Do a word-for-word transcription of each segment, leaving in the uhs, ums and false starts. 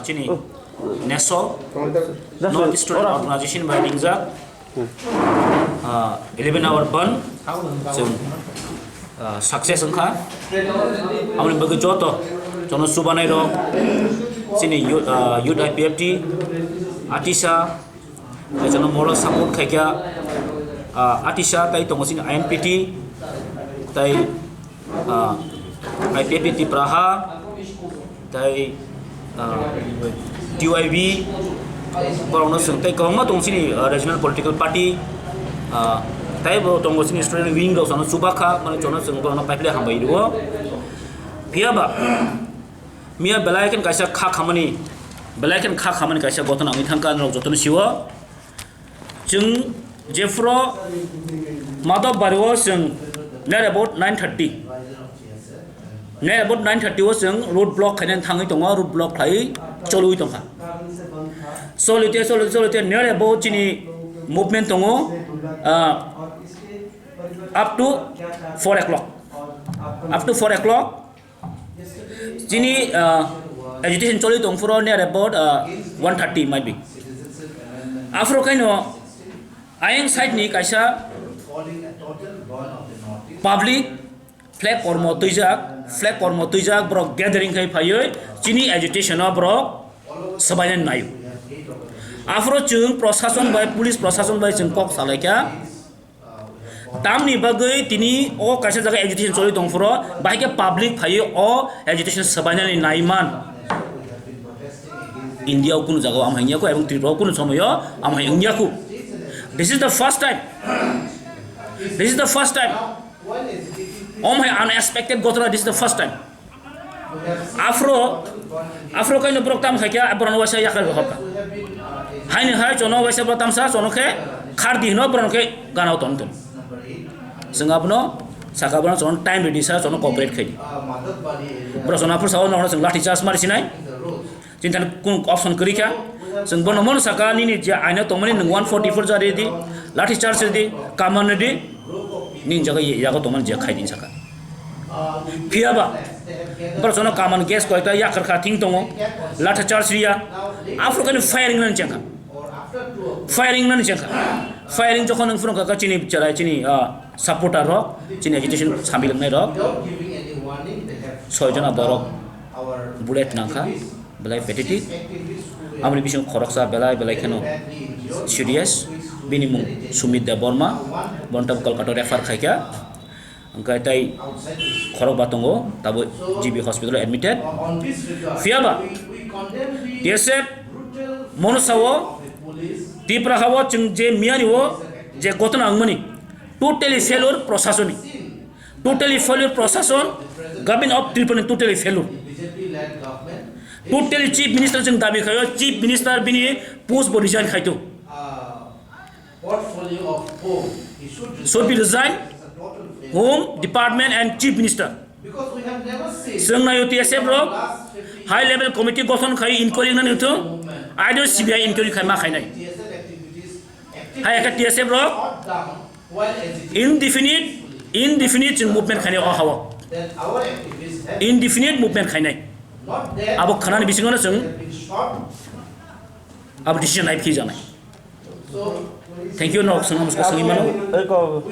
Chini neso North Student Organization bai ringjak, ah, eleven hour bandh chwng, ah, success wngkha. Aboni bagwi joto jono chubanai rok chini youth, ah, youth I P F T, atisa, tei jono moral support khaikha, ah, atisa tei tongo chini I M P T tei, ah, I P F T Tipra ha, tei, ah, T Y B, borokno chwng tei kwbangma tongo chini, ah, regional political party, ah, tei bo tongo chini student wing rok, jono chubakha, mane jono chwng borokno paiphle hambai rwo. Phiya ba, miya belai khe kaisa kha khamani, belai khe kha khamani kaisa gotona wngwi thangkha, norok jotono sio. Chwng jephuru Madhobari o chwng near about nine thirty, near about nine thirty o chwng road block khainani thangwi tongo, road block khlaiwi cholwi tongkha. Cholite, cholite, cholite near about chini movement tongo, ah, up to four o'clock. Up to four o'clock. Chini, ah, agitation choli tong phuru near about, ah, one thirty might be. Aphuru kaino ayang side ni kaisa public flag kormo twijak, flag kormo twijak borok gathering khai phaiwi chini agitation o borok swbainani naio. Aphuru chwng prosason bai, police prosason bai chwng kok salaikha. Tamni bagwi tini o kaisa jaga agitation choli tong phuru, bahai khe public phaiwi o agitation swbainani naiman. India o kunu jaga o amhai wngya kho, ebong Tripura o kunu somoyo amhai wngya kho. This is the first time. This is the first time. Amhai unexpected gotona, this is the first time. Aphuru, aphuru kaino borok tam khaikha, borokno waisa yakar hokha. Haini hai chono waisa borok tamsa, chono khe khardi hino borokno khe gana o ton ton. Chwng abono saka, borokno chono time ready sa, chono cooperate khai. Borok chono aphuru sao, nono chwng lathi charge mari sinai. Chini thani kunu option kwrwi kha. Chwng bono mono saka, nini je aina tongmani nwng one forty-four jari di, lathi charge di, kaman di, nini jaga ye, yago tongmani je khai di saka. Phiya ba, borok jono kaman gas koita yakar kha thing tongo, lathi charge riya, aphuru khe firing nani chengkha. Firing nani chengkha. Firing jokhon nwng phuru kha chini chwrai chini, ah, supporter rok, chini agitation sambil wngnai rok, soi jona borok bullet nangkha. Belai pathetic. Amoni bisingo khoroksa belai belai kheno serious. Bini mung Sumit Debbarma, bono tabuk Kolkata refer khaikha. Hwnkhe tei khorokba tongo, tabuk G B hospital admitted. Phiya ba T S F mono sao Tipra hao chwng je miyani o je gotona wngmani totally failure proshasoni. Totally failure Prashasan, Government of Tripura ni totally failure. Totally Chief Minister chwng dabi khaio, Chief Minister bini post bo resign khaito. Should be resign, Home Department and Chief Minister. Chwng naio T S F rok high level committee gothon khai inquiry nani wngthung, either C B I inquiry khai ma khainai. Hai khe T S F rok indefinite, indefinite chwng movement khainai o hao. Indefinite movement khainai. Abo khanani bisingo no chwng abo decision nai phijaknai. Thank you, no, sono musko sangwi mano. Oi ko,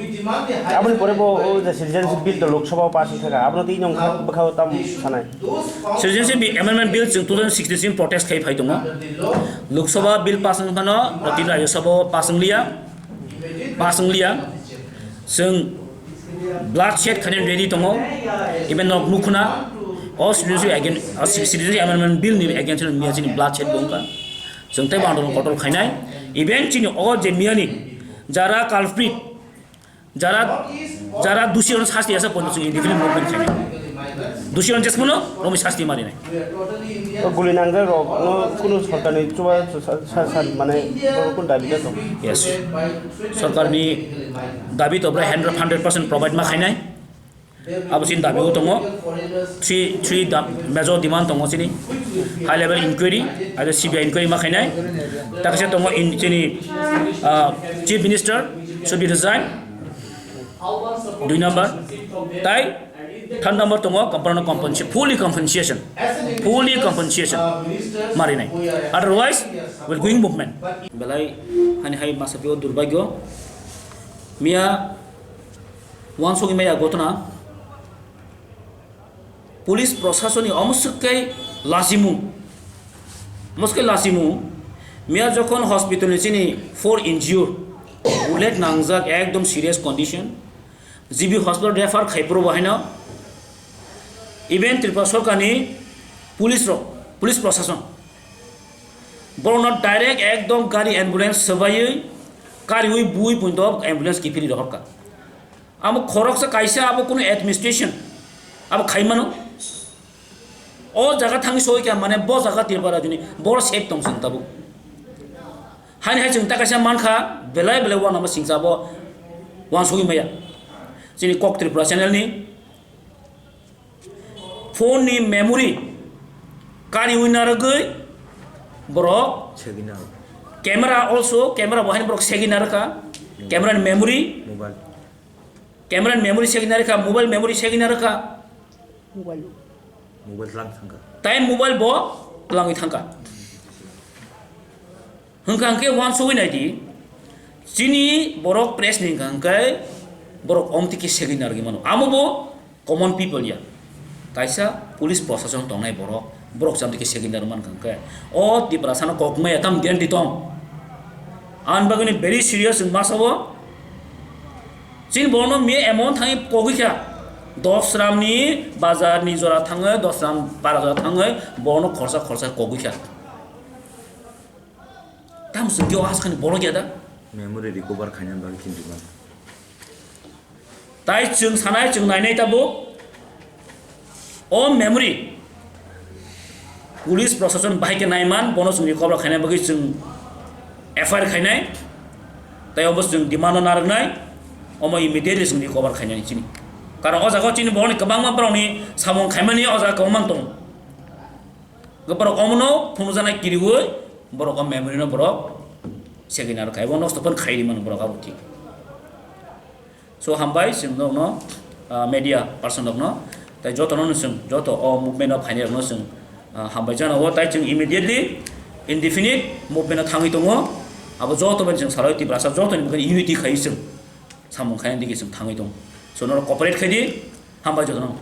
aboni pore bo o je citizenship bill to Lok Sabha o pass wngkha, abono twi nong kha bwkha o tam sanai. Citizenship Amendment Bill chwng two thousand sixteen protest khai phai tongo. Lok Sabha bill pass wng phano, tini Rajya Sabha o pass wng liya, pass wng liya. Chwng bloodshed khaina ready tongo, even nok nukhuna, o citizenship against, o citizenship amendment bill ni against ni miya chini bloodshed bo wngkha. Chwng tei bo andolon kotor khainai, even chini o je miyani jara culprit, jara, jara dusi ono sasti asa pono chwng indefinite movement khainai. Dusi ono jesmono romi sasti marinai. O guli nangjak rok no kunu sorkar ni chuba sa, sa, sa, mane borok kunu dabi da tong. Yes. Sorkar ni dabi to bra hundred, hundred percent provide ma khainai. Abo chini dabi o tongo. Three, three da-, major demand tongo chini. High level inquiry, abo C B I inquiry ma khainai. Takisa tongo in chini, ah, Chief Minister should be resign. Dui number. Tai Third number tongo, compensation, fully compensation, fully compensation marinai. Otherwise, we're going movement. Belai hani hai masa pio durbagyo. Miya wansogwi maya gotna. Police prosasoni omo swkkai lachimung. Omo swkkai lachimung. Miya jokhon hospital ni chini four injured, bullet nangjak, ekdom serious condition. G B hospital refer khai phuru bo haino. Even Tripura sorkar ni police rok, police prosason. Borokno direct ekdom gari ambulance swbaiwi kariwi bui pundo ambulance kiphilwi rohorkha. Amo khoroksa kaisa abo kunu administration abo khai mano. O jaga thangwi soi kha mane bo jaga Tripura juni boro safe tong chwng tabuk. Haini hai chwng ta kaisa mankha belai belai uanama singcha abo uansugwi maya. Chini Kok Tripura channel ni phone ni memory kariwi narwgwi borok Segina. Camera also, camera bo haino borok segina rwkha. Camera ni memory, Mobile. Camera ni memory segina rwkha, mobile memory segina rwkha. Mobile. Mobile tlang thangkha. Tai mobile bo twlangwi thangkha. Hwnkha hwnkhe uansugwi naidi, chini borok press ni hwnkha hwnkhe borok omtwi khe segwi narwgwi mano. Amo bo common people ya. Kaisa police prosason tongnai borok, borok chamtwi khe segwi narwgwi mankha hwnkhe. O Tiprasano kok maya tam guarantee tong. Ani bagwino very serious wng masa o. Chini borokno miya emon thangwi kogwi kha. Dosramni bazarni jora thangwi, Dosram para jora thangwi borokno khorsa khorsa kogwi kha. Tamo chwng khe o aswkani borok ya da? Memory recover khaina bagwi chini demand. Tai chwng sanai, chwng nainai tabuk. O memory police prosason bahai khe naiman, bono chwng recover khaina bagwi chwng F I R khainai. Tai obo chwng demand no narwknai. Omo immediately chwng recover khainani chini. Karon o jaga o chini borokni kwbangma borokni samung khaimani o jaga kwbangma tongo. Borok omono phunukjaknai kiriwi borok o memory no borok segina rwkha ebo nosto phano khairi mano borok abo thik. So hambai chwng nokno, ah, media person rokno tai jotono no chwng joto o movement o phainai rokno chwng, ah, hambai jana o tai chwng immediately indefinite movement o thangwi tongo abo joto bai chwng salai Tiprasa jotoni bagwi unity khai chwng samung khaina digi chwng thangwi tongo. So norok cooperate khai di, hambai jotono.